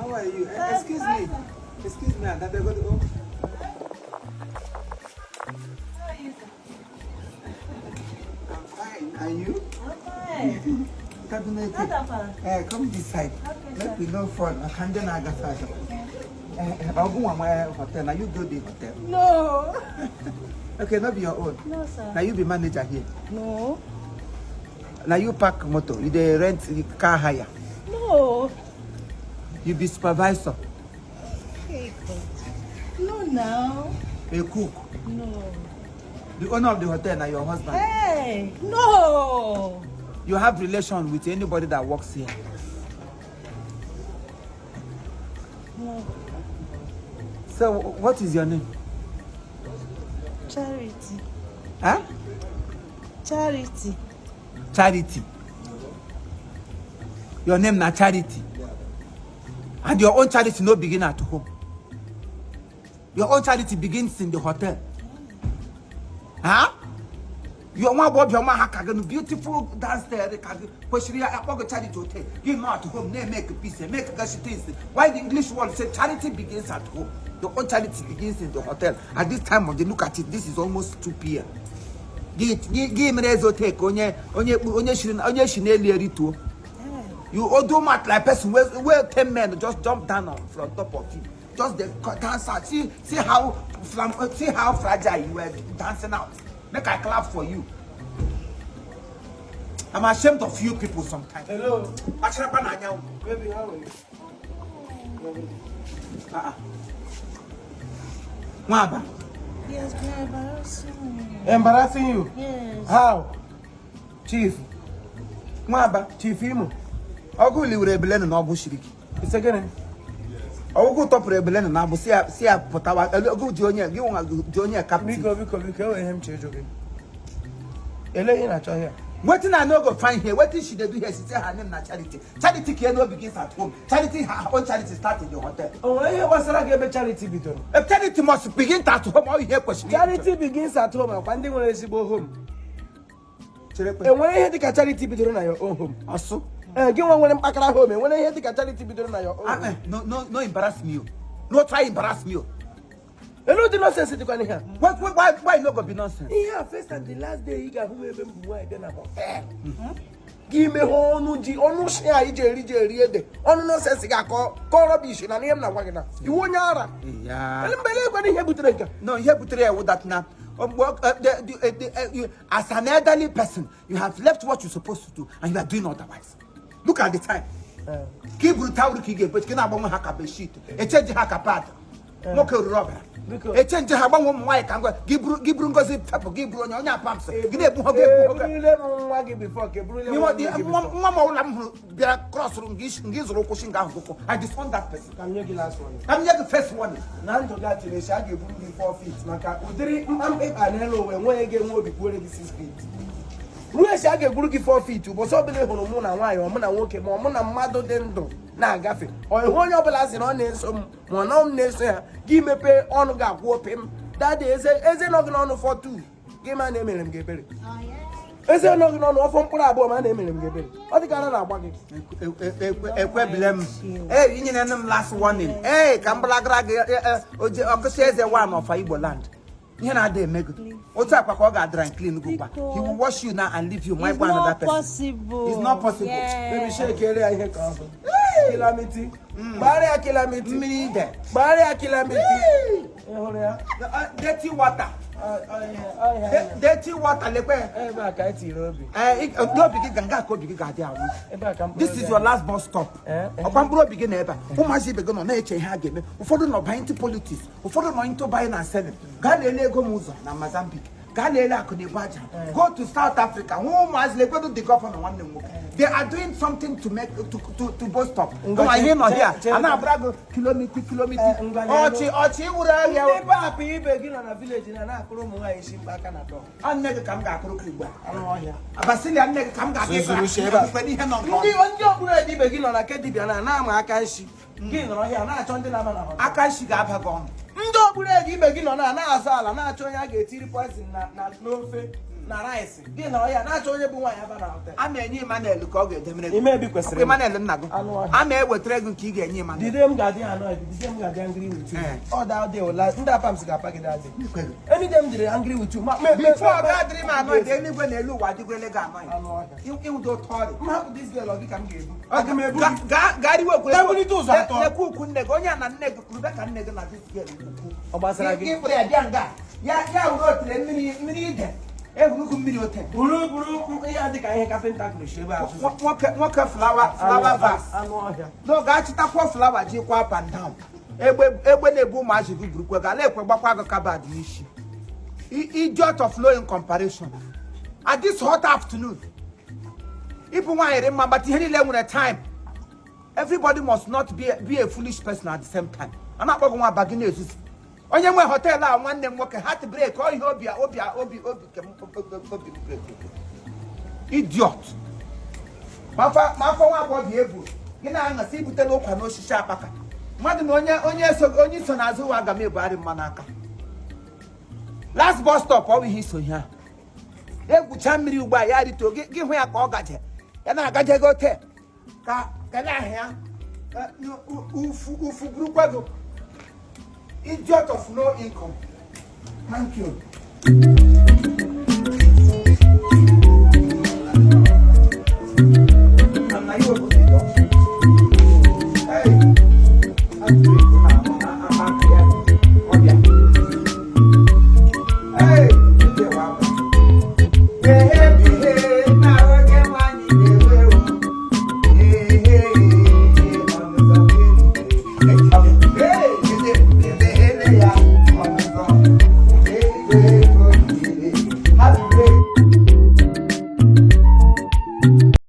How are you? Excuse me. Excuse me, that they're going to go. How are you? I'm fine. Are you? I'm fine. Come this side. Okay, Let me know for a hundred naga side. I'll go on my hotel. Now you go to the hotel. No. Okay, not be your own. No, sir. Now you be manager here. No. Now you park motor. You dey rent the car hire. No. You be supervisor. Hey, God. No, now. A cook. No. The owner of the hotel now your husband. Hey. No. You have relation with anybody that works here. No. So what is your name? Charity. Huh? Charity. Charity. Your name na Charity. And your own charity no begin at home. Your own charity begins in the hotel. Huh? Your one bob your man beautiful dance there. Charity hotel. Give at home. They make peace. Make things. Why the English word say charity begins at home? Your own charity begins in the hotel. At this time of the look at it, this is almost 2 p.m. Give me rezo take onye you do mat like person where 10 men just jump down from top of you. Just the dance out. See how fragile you were dancing out. Make I clap for you. I'm ashamed of you people sometimes. Hello. Baby, how are you? Mwaba. Yes, we're embarrassing you. Embarrassing you? Yes. How? Chief. Mwaba. Chief Imo. Ogu liwere ebele na obu shiriki. It's again. Ogu top rebele na abu si potawa. Ogu di onye captain. Biko, we him change again. Ele in a chair. Wetin I no go find here? Wetin she dey do here? She say her name na Charity. Charity care no begins at home. Charity, her own charity start in the hotel. Oh, I hear what's that charity biton. If charity must begin at home, all you hear question. Charity begins at home. And when they want to go home. Charity. And when I hear the charity biton na your own home. Also. Give one when I'm back at home. And when I hear the charity biton na your own home. No embarrass me. No try embarrass me. You know the nonsense you can hear. Why no go be nonsense? Yeah, first and the last day you got whoever then about. Give me onu share ije onu nonsense ga call rubbish na name na wagina. You won yara. Yeah. Elembele kwa ni hebu trenka. No, hebu tre with that now. As an elderly person, you have left what you're supposed to do and you are doing otherwise. Look at the time. Ki brutal ki ge but kina ba mo haka be sheet. E change haka pad. Mo ke rubber. E change ha gba mo why kan go gibru ngozi pepper gibru onya pamps gina ebu ho ge before ke brule you want the mama wala mu bia cross room ngizuru ko shinga nkoko. I disown that person. Can you the last one? I'm the first one. Na ndo ga tele sha ge buru gi 4 feet maka udiri ampe anelo we nwe ge nwe obi kwere gi 6 feet. Nwe sha ge buru gi 4 feet bo so bele hunu mu na nwayo mu na nwoke mo mu na mmadu de ndu na agafe o ihu onye obula si na o na-eso m mo na m na-eso ya gi mepe onu ga akwu opim that day eze no gi na onu for 2 gi ma na emere m ge ebere eze no gi na onu ofo mkpuru abo ma na emere m ge ebere o di kana na agba gi Ekwebilem. Hey, you need last warning. Hey, Kambalagra oje okose eze one of Igbo land. You na dey make. Ota akwa ga dry clean go back. He will wash you now and leave you my one another person. Possible. It's not possible. Yeah. baby shake area here ka kilamiti bare kilamiti Me there. bare kilamiti ehore ya Dirty water. Dirty water lekwe. ebe aka ti robi No bigi ganga ko bigi ga dey awu. ebe aka This is your last bus stop. Okwamburo bigi na ebe. Umazi bigi no na eche ha ga eme. Ufodu no buy into politics. Ufodu no into buying and selling. Ga na ele ego muzo na Mozambique. Ga na ele akune baja. Go to South Africa. Umazi lekwe do the governor one nwoke. They are doing something to make to bus stop. Come on here no here. Ana abrago kilometer. Ochi ura ya. ebe apa ibe gi na village na akuru mu ha isi mpaka na do Annege kam ga akuru kugba. anu ohia Abasili annege kam ga akuru. Kwani ihe no no. ndị okpuru edibe gi na kedibia na ama aka nshi gi nọrọ ohia na achọ ndị na-aba na hotel Aka nshi ga abago. ndị okpuru edibe gi nọ na asa ala na achọ onye a ga-etiri poison na n'ofe na rice gị na ọya na-achọ onye bụ nwaanyị aba na hotel. A na-enye Emmanuel ka ọ ga-edemere ime ebi kwesịrị Emmanuel nna gị anụ ọhịa. a na-ewetara gị nke ị ga-enye Emmanuel. Dide m ga-adị anọ dide m ga-adị angry with you. Ọ da dị ụla ndị apam si ga-apa gị dadị. Anytime m dịrị angry with you before ọ ga-adịrị m anọ dị eluigwe na elu ụwa dịgwele gị anọ anụ ọhịa. ịwụdo tọrị M hapụ dis girl ọ gị ka m ga-ebu. Aga m ebu gị. gaariwe Ebulite ụzọ atọ. lekwa ukwu nne gị onye a na nne gị kwuru ka nne gị na disgel ukwu Ọ gbasara gị. ịkpụrụ ya bịa nga ya wuru otere mmiri ide egwurugwu mmiri ote Buru ihe dị ka ihe kapịnta kụrụ ebe ahụ. nwoke flawa vas Anụ ọhịa. n'oge achịtakwa flawa ji kwa up and down egbe na-ebu ụmụazị gị burukwe ga ala ekwe gbakwa gị kabad n'isi idiot of low in comparison at this hot afternoon ịbụ nwaanyị dị mma but ihe niile nwere time. Everybody must not be a foolish person at the same time. A na-akpọ gị nwa aba gị na-ezuzu onye nwe họteelụ a nwanne m nwoke heart break ọ ihe obi break idiot ma afọ nwa agbọghọ bi ebu gị na-aṅasị ibutela ụkwa n'osisi akpaka mmadụ na onye so n'azụ ụwa aga m ebugharị mma n'aka last bus stop ọ bụ ihe iso ihe a egwucha mmiri ugbu a ya rito gị hụ ya ka ọ gaje ya na-agaje gị ote ka na-ahụ ya ufu burukwa gị idiot of no income. Thank you. I'm not your good dog. Hey, I'm doing I'm here. Oh yeah. Hey, you get what? Hey,